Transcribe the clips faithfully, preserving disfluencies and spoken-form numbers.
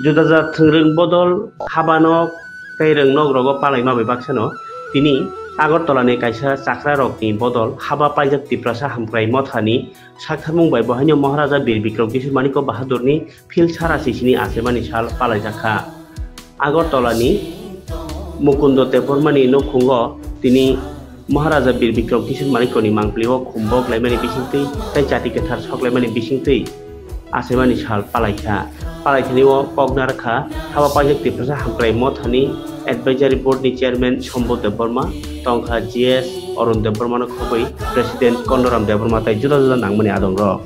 Juda jat thwngrwng bodol habanok tei rwngnok rogo palaima bai baksano tini Agartala ni kaisa chakra rokni bodol haba paijak Tiprasa Hamkrai Mothani saktharmung bai bohaino Maharaja Bir Bikram Kishore Manikya Bahadurni phil sara sisini achemani sal palaijak kha. Agartala ni Mukundo Debbarmani nukhungo tini Maharaja Bir Bikram Kishore Manikyani mangpili o khumbok laimani bisingtwi tei chati kwthar sok laimani bisingtwi achemani sal palaikha. Palaithani o kok narwkha haba paijak Tiprasa Hamkrai Mothani Advisory Board ni Chairman Sambhu Debbarma, tongkha G S Arun Debbarma no khobwi President Kondoram Debbarma tei juda juda nangmani adong rok.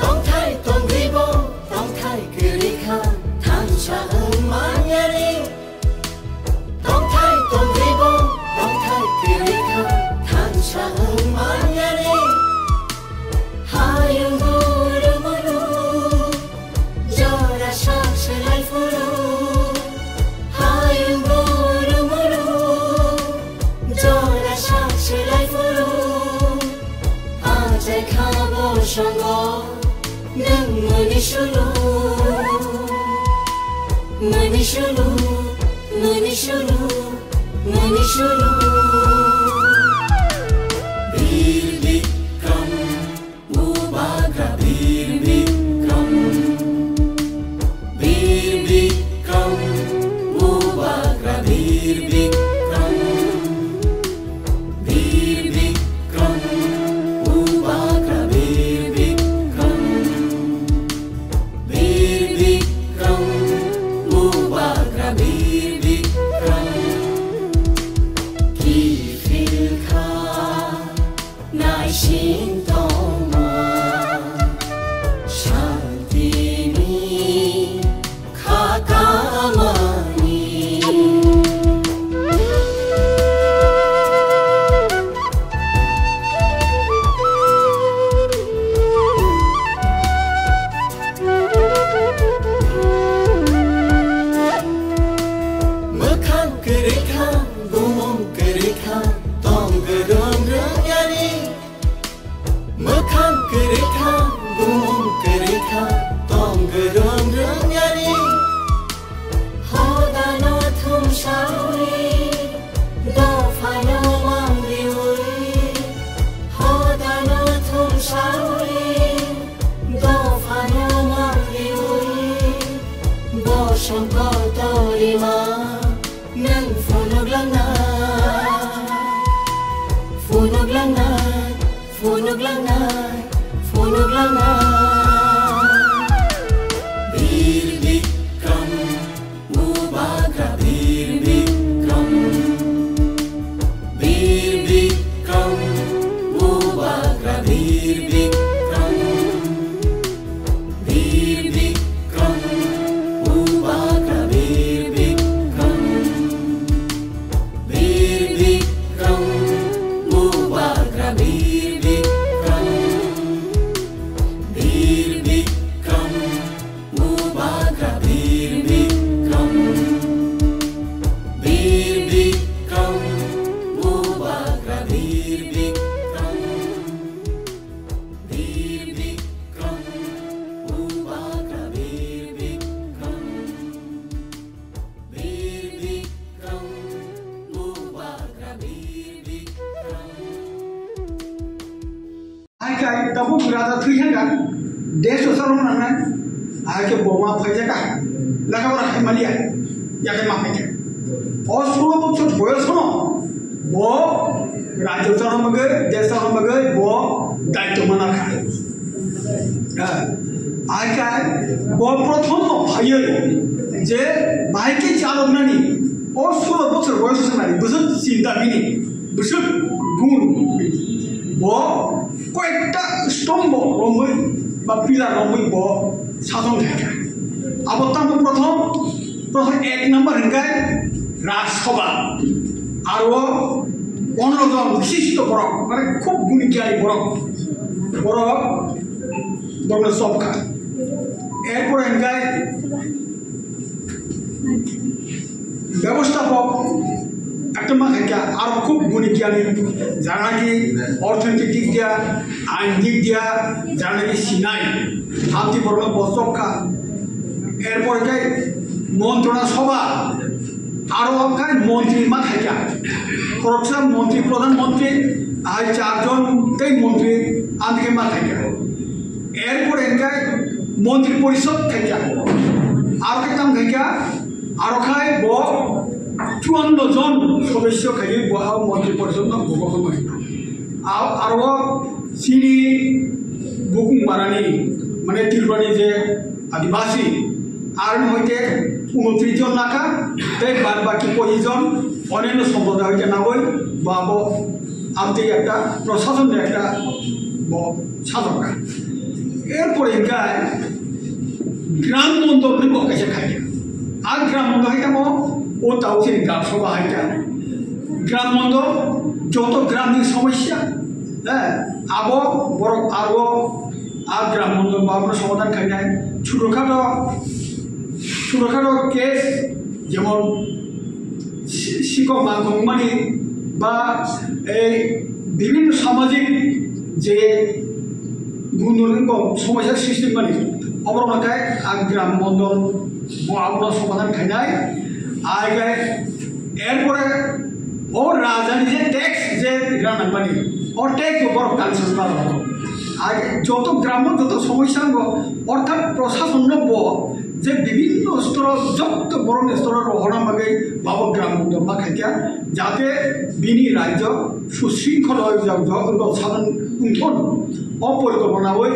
Tongthai tongribo, tongthai kwrwi kha, thansa wng manyani. Tongthai tongribo, tongthai kwrwi kha, thansa wng manyani. Hayung guru muru, jora sak swlai phuru. Hayung guru muru, jora sak swlai phuru. Achai kha bo songo, nwng mani sulu, mani sulu, mani sulu, mani sulu. Bir Bikram, Bubagra Bir Bikram, Bir Bikram, Bubagra Bir Bikram. Bir Bikram, Bubagra Bir Bikram. Bir Bikram, Bubagra Bir Bikram. Kiphil kha naising tongma santini kha kamani. Mwkhang kwrwi kha, bumung kwrwi kha, tong gwdwng rwngyani. Mwkhang kwrwi kha, bumung kwrwi kha, tong gwdwng rwngyani. Hodano thumsawi, dophano mangliwi. Hodano thumsawi, dophano mangliwi. Bosong kotorima. Nwng phunuklangnai, phunuklangnai, phunuklangnai, phunuklangnai. Bir Bikram, Bubagra Bir Bikram. Bir Bikram, Bubagra Bir Bikram. Bir Bikram, Bubagra Bir Bikram. Bir Bikram, Bubagra Bir Bikram. Bir Bikram, Bubagra Bir Bikram. Bir Bikram, Bubagra Bir Bikram. Bir Bikram, Bubagra Bir Bikram. Bir Bikram, Bubagra Bir Bikram. Hai kai tabuk raja thwi hangkha, desh o sarong nangnai, hai khe bo ma phaijaka, lekha pora khai maliya, ya khe ma phaikha. O sulo bochor boyos no, bo rajyo chana bagwi, desh chana bagwi bo daityo mana kha. Ha, hai kai bo prothom no phaiyo je bahai khe chalok nani, o sulo bochor boyos o sanani, bwswk chinta bini, bwswk gun, bo koyekta stombo romwi ba pillar romwi bo sason khaikha. Abo tamo prothom, prothom ek number hwnkhe Raj Sabha. Aro pondro jon bishisto borok, mane khub guni gyani borok, borok, borokno chopkha. Erpore hwnkhe ব্যবস্থাপক একটা মাথায় কে আরো খুব গুণী জ্ঞানী, যারা নাকি অর্থনৈতিক দিক দিয়া, আইন দিক দিয়া, যারা নাকি সিনাই, আন্তি বর্ণ বস্তকা, এরপরে কে মন্ত্রণা সভা, আরো কে মন্ত্রী মাথায় কে, খরকসা মন্ত্রী, প্রধানমন্ত্রী, আর চারজন তেই মন্ত্রী, আন্তিকে মাথায় কে। এরপরে কে মন্ত্রী পরিষদ থেকে, আরো কে কাম থেকে, আরো খাই bo চুয়ান্ন জন সদস্য খালি bo আরো মন্ত্রী পরিষদ না ভোগ হয়। আ-, আরো চিনি বুকুং মারানি, মানে ত্রিপুরানি যে আদিবাসী, আর হইতে ঊনত্রিশ জন নাকা, তাই বাদ বাকি পঁচিশ জন অন্যান্য সম্প্রদায় হইতে না বই, বা abo amtwi একটা প্রশাসন একটা ব-, সাধনা। এরপরে গায় গ্রাম মন্ডল নিয়ে বকে শেখায়। আর গ্রাম মন্ডল হইতে ও তাও সেই গ্রাম সভা হইতে গ্রাম মন্ডল যত গ্রামীণ সমস্যা, হ্যাঁ, abo borok aro a gram mondo babno সমাধান খাইনাই, ছোটখাটো, ছোটখাটো কেস, যেমন সি-, শিক্ষক মাধ্যমিক মানে বা এই বিভিন্ন সামাজিক যে গুণগত সমস্যার সৃষ্টি মানে অবরোধ খায়, a gram mondo babno সমাধান খাইনাই। আগে এরপরে ও রাজধানী যে ট্যাক্স যে রান্না পানি, ও ট্যাক্স উপর কালচার করা হতো। আগে যত গ্রাম, যত সমস্যা হলো, অর্থাৎ প্রশাসন নব্য যে বিভিন্ন স্তর, যত বড় স্তর রহনা ভাবে বাবদ গ্রাম উদ্যোগ বা খাইকা, যাতে বিনি রাজ্য সুশৃঙ্খল হয়ে যাও, সাধারণ উঠোন অপরিকল্পনা ওই